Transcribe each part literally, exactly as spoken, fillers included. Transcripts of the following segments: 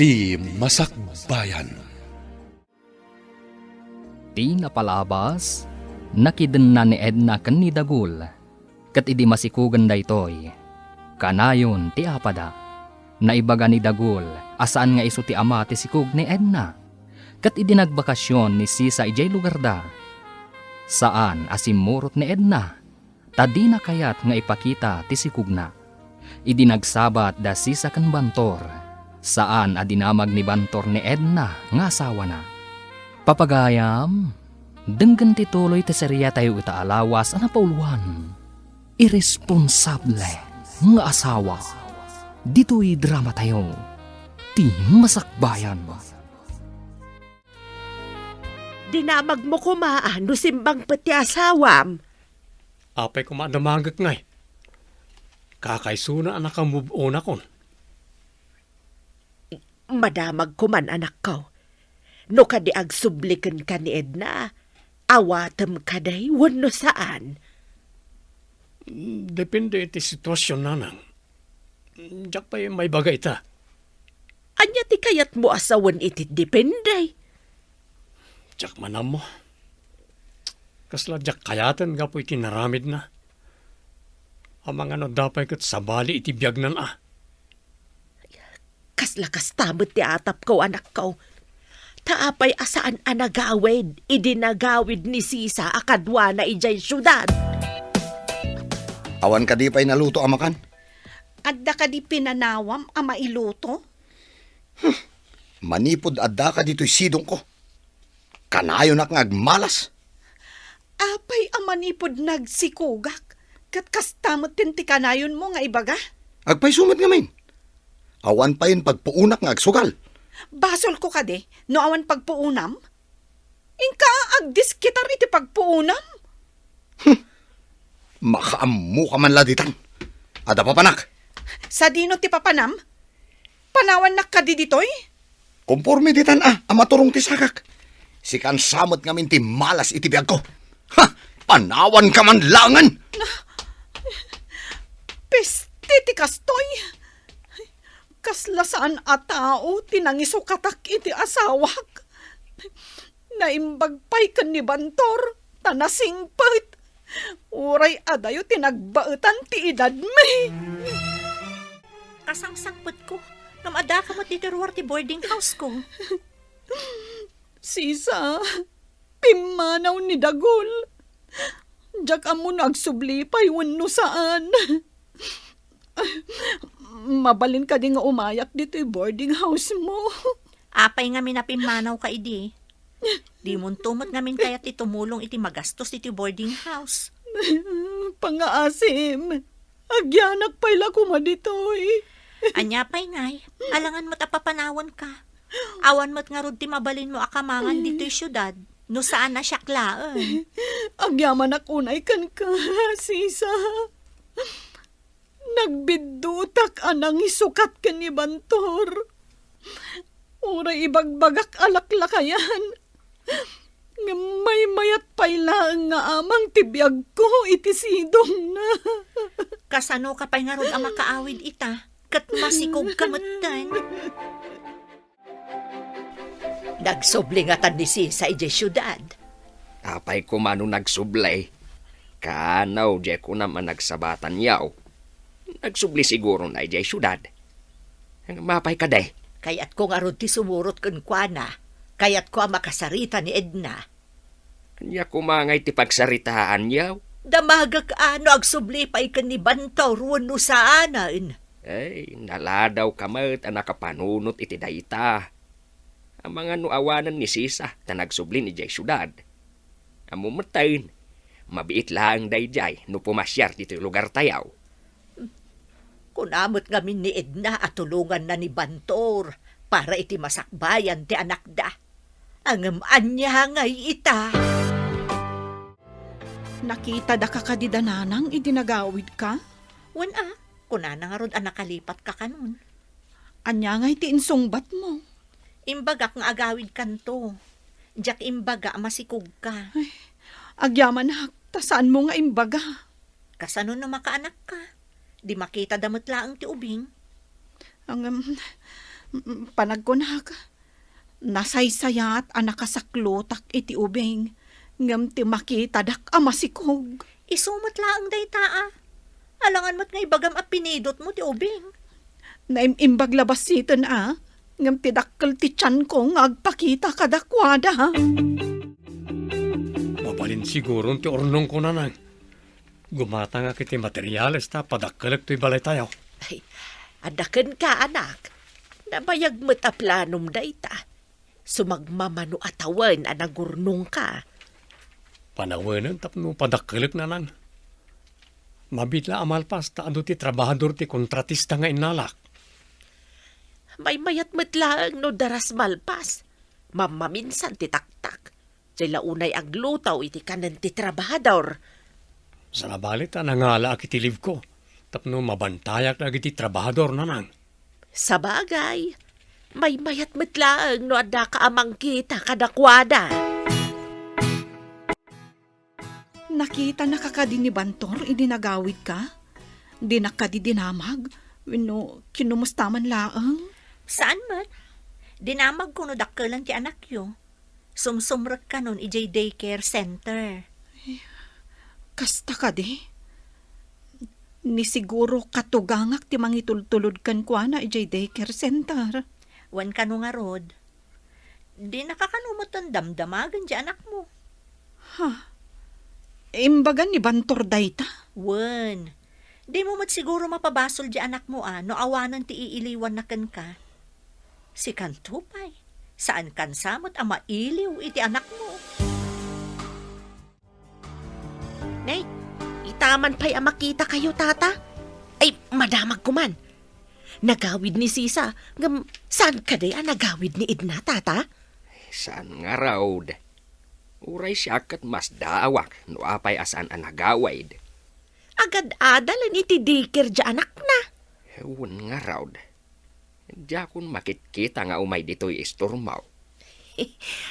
Ti Masakbayan. Ti napalabas, nakidenna ni Edna ken ni Dagul. Ket idi masikugen daytoy, kanayon ti apada. Naibaga ni Dagul a saan nga isu ti ama ti sikog ni Edna. Ket idi nagbakasion ni Sisa idiay lugarda, saan a simmurot ni Edna, ta dina kayat nga ipakita ti sikogna. Idi nagsabat da Sisa ken Bantor, saan a dinamag ni Bantor ni Edna nga asawana. Papagayam, denggen ti tuloy ti seriatayo ita a lawas a napauluan, Irresponsable nga Asawa. Ditoy dramatayo, Ti Masakbayan. Dinamagmo koma a no simbangpet ti asawam. Apay koma a damagek ngay? Kakaisuna a naka-move on akon. Madamag koman, anakko. No kadi agsubli kenka ni Edna, awatem kadi wenno saan? Depende iti situasion, nanang. Diak pay maibaga ita. Ania ti kayatmo a sawen iti depende? Diak man ammo. Kasla diak kayaten gapu iti naramidna. Amangan no adda pay ket sabali iti biagnan a. Kasla kasta met ti atapko, anakko. Ta apay a saan a nagawid idi nagawid ni Sisa a kaduana idiay siudad? Awan kadi pay naluto a makan? Adda kadi pinanawam a mailuto? Manipud addaka ditoy sidongko, kanayonak nga agmalas. Apay a manipud nagsikogak, ket kasta met ti kanayonmo nga ibaga? Agpayso met ngamin. Awan payen pagpuonak nga agsugal. Basolko kadi no awan pagpuonam? Inka agdiskitar iti pagpuonam? Hm. Makaammoka man la ditan. Adda papanak. Sadino ti papanam? Panawannak kadi ditoy? Komporme ditan a, a maturong ti sagak. Sikan sa met ngamin ti malas iti biagko. Ha! Panawanka man laengen! Peste ti kastoy! Kasla saan a tao ti nangisukatak iti asawak. Naimbag pay ken ni Bantor, ta nasingpet. Uray adayo ti nagbaetan ti edadmi. Kasangsangpetko, ngem addaka met ditoy ruar ti boarding house-ko. Sisa, pimmanaw ni Dagul. Diak ammo no agsubli pay wenno saan. Mabalin kadi nga umayak ditoy boarding house-mo? Apay ngamin a pimmanawka idi? Dimonto met ngamin kayat ti tumulong iti magastos iti boarding house. Pangaasim, agyanak pay la koma ditoy. Ania pay ngay? Alangan met a papanawanka. Awan met ngarud ti mabalinmo a kamangan ditoy siudad, no saan a siak laeng. Agyamanak unay kenka, Sisa. Nagbiddutak a nangisukat ken ni Bantor. Uray ibagbagak a laklakayan, ngem maymayat pay laeng nga amang ti biagko iti sidongna. Kasanoka pay ngarud a makaawid ita, ket masikogka metten? Nagsubli ngatan ni Sisa idiay siudad? Apay koma no nagsubli? Kano, diay kunam a nagsabatan yaw. Nagsubli sigurona idiay siudad. Mapay kadi? Kayatko ngarud ti sumurot kenkuana. Kayatko a makasarita ni Edna. Ania koma ngay ti pagsaritaan yaw? Damagek a no agsubli pay ken ni Bantor wenno saanen. Ay, naladawka met a nakapanunot iti dayta. Amangan no awanen ni Sisa ta nagsubli idiay siudad. Ammo metten, mabiit laeng daydiay no pumasiar ditoy lugartayo. Kuna met ngamin ni Edna a tulonganna ni Bantor para iti masakbayan ti anakda. Ngem ania ngay ita? Nakitada ka kadi da nanang idi nagawidka? Wen a, kunana ngarud a nakalipatka kanon. Ania ngay ti insungbatmo? Imbagak nga agawidkanto. Diak imbaga a masikogka. Ay, agyamanak, ta saanmo nga imbaga. Kasano no makaanakka? Di makitada met laeng ti ubing. Ngem, Mm, panagkunak, nasaysayaat a nakasaklotak iti ubing, ngem ti makitadak a masikog. Isu met laeng dayta, a. Alangan met nga ibagam a pinidotmo ti ubing. Naim-imbag la basiten, a, ngem ti dakkel ti tianko nga agpakita kadakuada. Mabalin siguron ti urnongko, Nanang. Gumatangak iti materiales ta padakkelek toy balaytayo. Ay, adda kenka, anak. Nabayag met a planom dayta. Sumagmamano a tawen a nagurnongka. Panawenen tapno padakkelek, Nanang. Mabiit la a malpas ta adu ti trabahador ti kontratista nga innalak. Maymayat met laeng no daras malpas. Mammaminsan ti taktak. Diay la unay agluto iti kanen ti trabahador. Sabali ta nangalaak iti leave-ko tapno mabantayak dagiti trabahador, Nanang. Sabagay, maymayat met laeng no addaka a mangkita kadakuada. Nakitanaka kadi ni Bantor idi nagawidka? Dinak kadi dinamag? Wenno kinumusta man laeng? Saan met. Dinamagko no dakkelen ti anakyo. Sumsumrek kanon idiay daycare center. Kasta kadi? Ni siguro katugangak ti mangitultulod kenkuana idiay daycare center. Wen kano ngarud, dinaka kano metten damdamagen ti anakmo. Ha? Imbagan ni Bantor dayta? Wen. Dimo met siguro mapabasol ti anakmo a no awanen ti iiliwanna kenka. Sikanto pay, saankan sa met a mailiw iti anakmo. Nay, itaman pay a makitakayo, Tata. Ay, madamagko man. Nagawid ni Sisa, ngem saan kadi a nagawid ni Edna, Tata? Saan ngarud. Uray siak ket masdaawak no apay a saan a nagawid. Agad-adalen iti daycare ti anakna. Wen ngarud. Diakon makitkita nga umay ditoy istormo.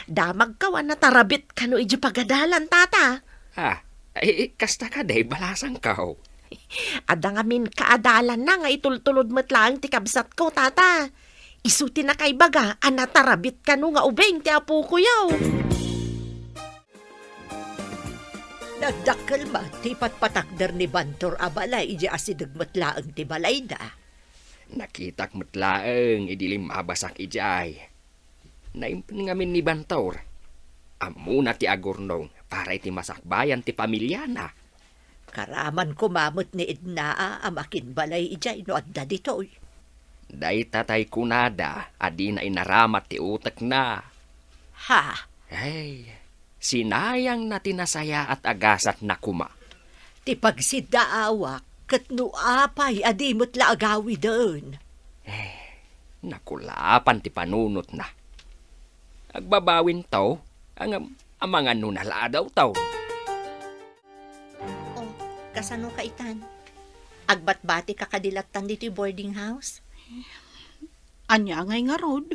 Damagko a natarabit kano idiay pagadalan, Tata. Ah, ay, kasta kadi, balasangko. Adda ngamin kaadalanna nga itultulod met laeng ti kabsatko, Tata. Isu ti nakaibaga a natarabit kano nga ubing ti apokoyo. Nagdakkel met ti ipatpatakder ni Bantor a balay idiay asideg met laeng ti balayda. Nakitak met laeng idi limmabasak idiay. Naimbag ngamin ni Bantor. Ammona ti agurnong para iti masakbayan ti pamiliana. Karaman koma met ni Edna a makinbalay idiay no adda ditoy. Dayta tay kunada a dina inaramat ti utekna. Ha? Ay, sinayangna ti nasayaat a gasatna koma. Ti pagsiddaawak ket no apay a di met la agawiden. Eh, nakulapan ti panunotna. Agbabawinto, ngem amangan no naladawto. Oh, kasano ka itan? Agbatbatika kadi lattan ditoy boarding house? Ania ngay ngarud?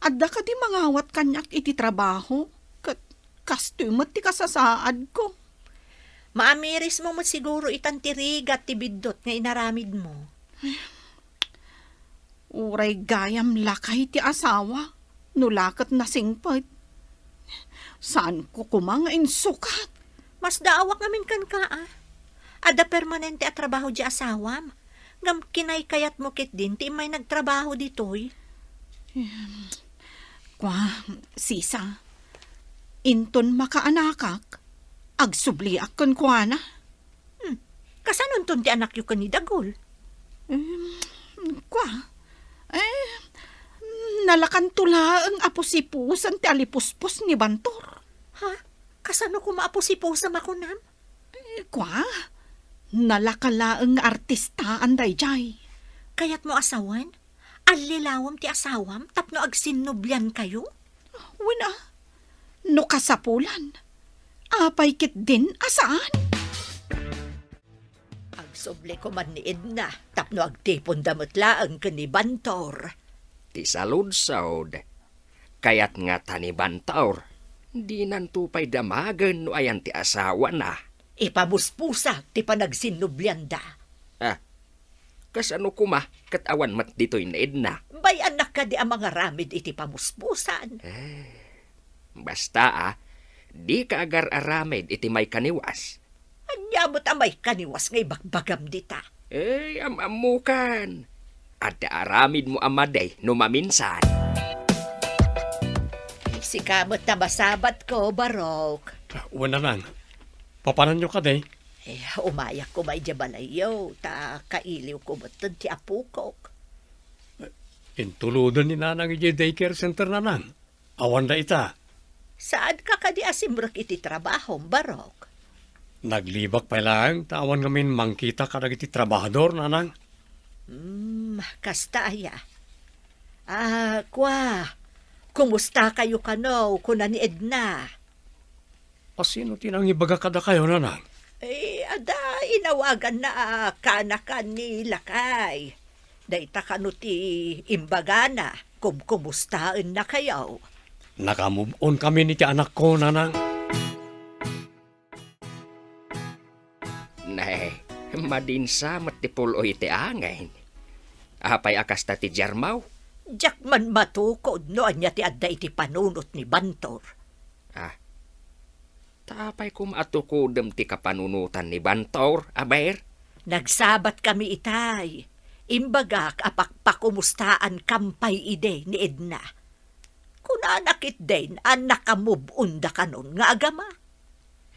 Adda kadi mangawat kaniak iti trabaho? Ket kastoy met ti kasasaadko. Maamirismo met siguro itan ti rigat ti biddut nga inaramidmo. Uray gayam lakay ti asawa, no la ket nasingpet. Saanko koma nga insukat. Masdaawak ngamin kenka, a. Adda permanente a trabaho ti asawam. Ngem kinaykayatmo ketdin ti immay nagtrabaho ditoy. Em, kua, Sisa, inton makaanakak, agsubliak kenkuana. Hmm, kasanonton ti anakyo ken ni Dagul? Em, kua, eh, nalakanto laeng a pusipusan ti alipuspos ni Bantor. Ha? Kasano koma a pusipusam a kunam? Eh, kua, nalaka laeng nga artistaan daydiay. Kayatmo a sawen? Allilawem ti asawam tapno agsinnubliankayo? Wen a, no kasapulan, apay ketdin a saan? Agsubli koman ni Edna tapno agtiponda met laeng ken ni Bantor. Ti saludsod, kayat ngata ni Bantor, dinanto pay damagen no ayan ti asawana. Ipabuspusa ti panagsinnublianda. Ah, kasano koma ket awan met ditoy ni Edna? Bay-annak kadi a mangaramid iti pamuspusan? Eh, basta, a, dika agar-aramid iti maikaniwas. Ania met a maikaniwas nga ibagbagam dita? Eh, am-ammokan. Adda aramidmo a madi no maminsan. Sika met ta masabatko, Barok. Wen, nanang. Papananyo kadi? Eh, umayak koma idiay balayyo, ta kailiwko metten ti apokok. Intuloden ni nanang idiay daycare center, nanang. Awan da ita. Saanka kadi a simrek iti trabahom, Barok? Naglibak pay laeng ta awan ngamin mangkita kadagiti trabahador, nanang. Hmm, kasta aya. Ah, kua, kumustakayo kano, kuna ni Edna? A, sino ti nangibaga kadakayo, nanang? Eh, adda inawaganna a kaanakan ni lakay. Dayta kano ti imbagana, kumkumustaennakayo. Nakamove on kami ni ti anakko, nanang. Ne, madinsa met ti pul-oy iti angin. Apay a kasta ti Germaw? Diak man matukod no ania ti adda iti panunot ni Bantor. Ah, ta apay koma a tukodem ti kapanunotan ni Bantor, aber? Nagsabat kami itay. Imbagak a pakpakumustaankan pay idi ni Edna. Kunana ketdin a nakamove on da kanon nga agama.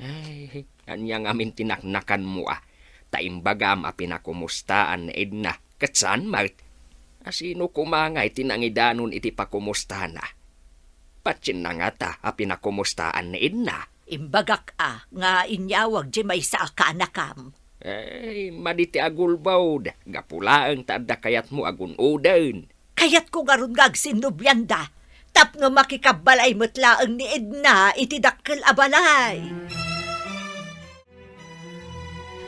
Ay, ania ngamin ti naknakanmo a? Ta imbagam a pinakumustaanna ni Edna, ket saan met? A, sino koma ngay ti nangidanon iti pakumustana? Patienna ngata a pinakumustaanna ni Edna? Imbagak a nga inyawag diay maysa a kaanakam. Ay, madi ti agulbod, gapu laeng ta adda kayatmo a gun-oden. Kayatko ngarud nga agsinnobianda tapno makikabbalay met laeng ni Edna iti dakkel a balay.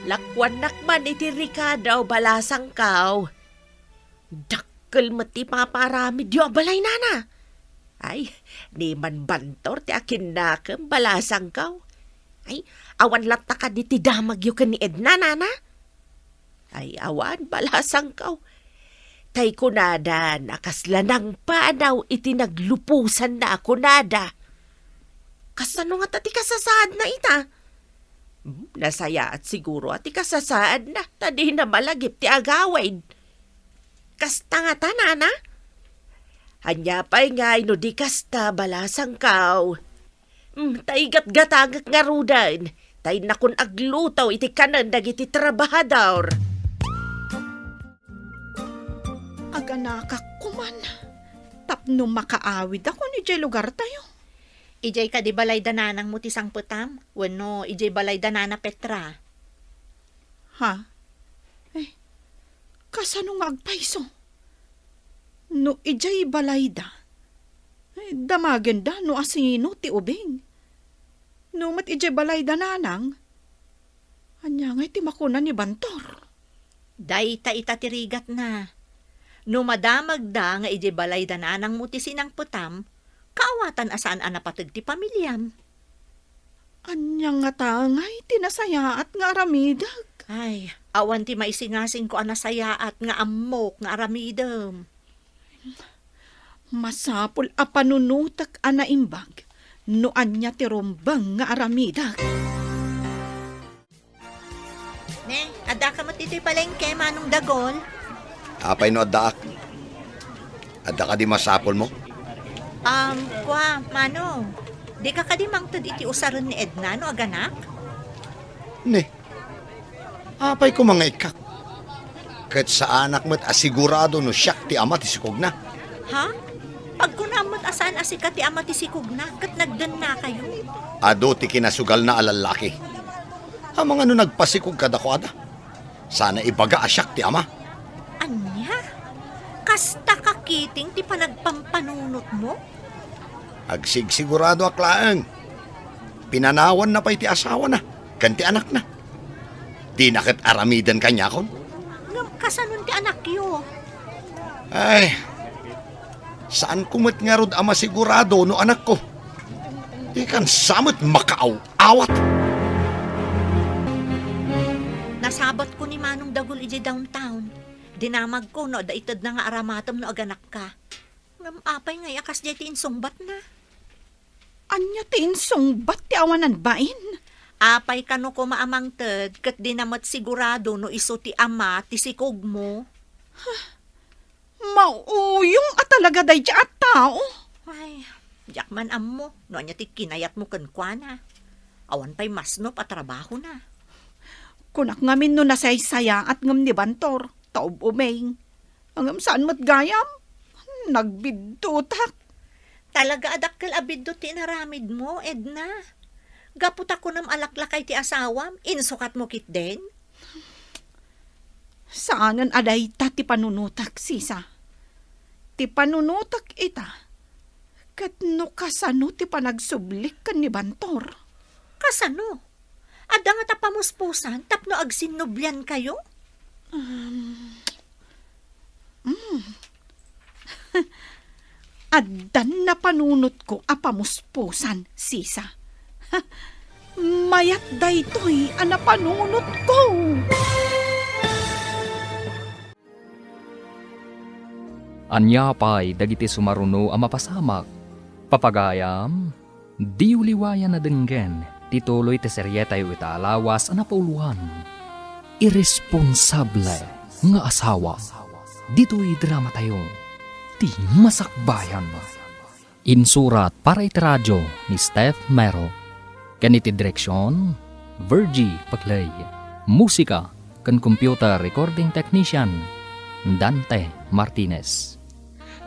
Lakuannak man iti rekado, balasangkaw. Dakkel met ti ipapaaramidyo a balay, nana. Ay, ni man Bantor ti akinnakem, balasangkaw. Ay, awan latta kadi ti damagyo ken ni Edna, nana? Ay, awan, balasangkaw. Tay kunada a kasla nangpanaw iti nagluposanna a kunada. Kasano ngata ti kasasaadna ita? Hmm, nasayaat siguro a ti kasasaadna ta dina malagip ti agawid. Kasta ngata, nana? Ania pay ngay no di kasta, balasangkaw? Hmm, tay gatgatangek ngaruden, ta innakon agluto iti kanen dagiti trabahador. Aganakakon man, tapno makaawidakon idiay lugartayo. Idiay kadi balay da nanangmo ti sangpetam? Wenno idiay balay da nana Petra? Ha? Eh, kasano nga agpayso? No idiay balayda, eh, damagenda no asino ti ubing. No met idiay balayda nanang, ania ngay ti makuna ni Bantor? Dayta ita ti rigatna. No madamagda nga idiay balayda nanangmo ti sinangpetam, kaawatan a saan a napateg ti pamiliam. Ania ngata ngay ti nasayaat nga aramidek? Ay, awan ti maisingasingko a nasayaat nga ammok nga aramidem. Masapul a panunotek a naimbag no ania ti rumbeng nga aramidek. Ne, addaka met ditoy palengke, Manong Dagol? Apay no addaak? Adda kadi masapulmo? Um, kua, Manong, dika kadi mangted iti usaren ni Edna no aganak? Ne, apay koma nga ikkak? Ket saanak met a sigurado no siak ti ama ti sikogna. Ha? Pagkunam met a saan a sika ti ama ti sikogna ket nagdennakayo? Adu ti kinasugalna a lallaki. Amangan no nagpasikog kadakuada. Sana ibaga a siak ti ama. Ania? Kasta kakiting ti panagpampanunotmo? Agsigsiguradoak laeng. Pinanawanna pay ti asawana ken ti anakna. Dina ket aramiden kaniakon. Ngem kasanon ti anakyo? Ay, saanko met ngarud a masigurado no anakko. Dikan sa met makaaw-awat. Nasabatko ni Manong Dagul idiay downtown. Dinamagko no adda itedna nga aramatem no aganakka. Ngem apay ngay a kasdiay ti insungbatna? Ania ti insungbat ti awanan bain? Apay kano koma a mangted ket dina met sigurado no isu ti ama ti sikogmo? Mauyong a talaga daydiay a tao. Ay, diak man ammo no ania ti kinayatmo kenkuana. Awan pay masnop a trabahona. Kunak ngamin no nasaysayaat ngem ni Bantor, ta ub-umeng. Ngem saan met gayam? Nagbiddutak. Talaga a dakkel a biddut ti inaramidmo, Edna. Gapu ta kunam a laklakay ti asawam, insukatmo ketdin? Saanen a dayta ti panunotek, sisa. Ti panunotek ita, ket no kasano ti panagsublik ken ni Bantor? Kasano? Adda ngata pamuspusan tapno agsinnubliankayo? Um, mm. Addan napanunotko a pamuspusan, sisa. Mayat daytoy a napanunotko. Ania pay dagiti sumaruno a mapasamak? Papagayam, diyo liwayan a denggen ti tuloy ti serietayo ita a lawas a napauluan, Iresponsable nga Asawa. Ditoy dramatayo, Ti Masakbayan. Insurat para iti radio ni Steph Mero. Ken iti direksion, Virgie Paclay. Musika ken computer recording technician, Dante Martinez.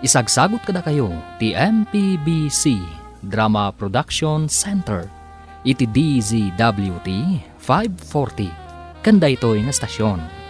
Isagsagut kadakayo ti M P B C Drama Production Center iti D Z W T five forty ken daytoy nga stasyon.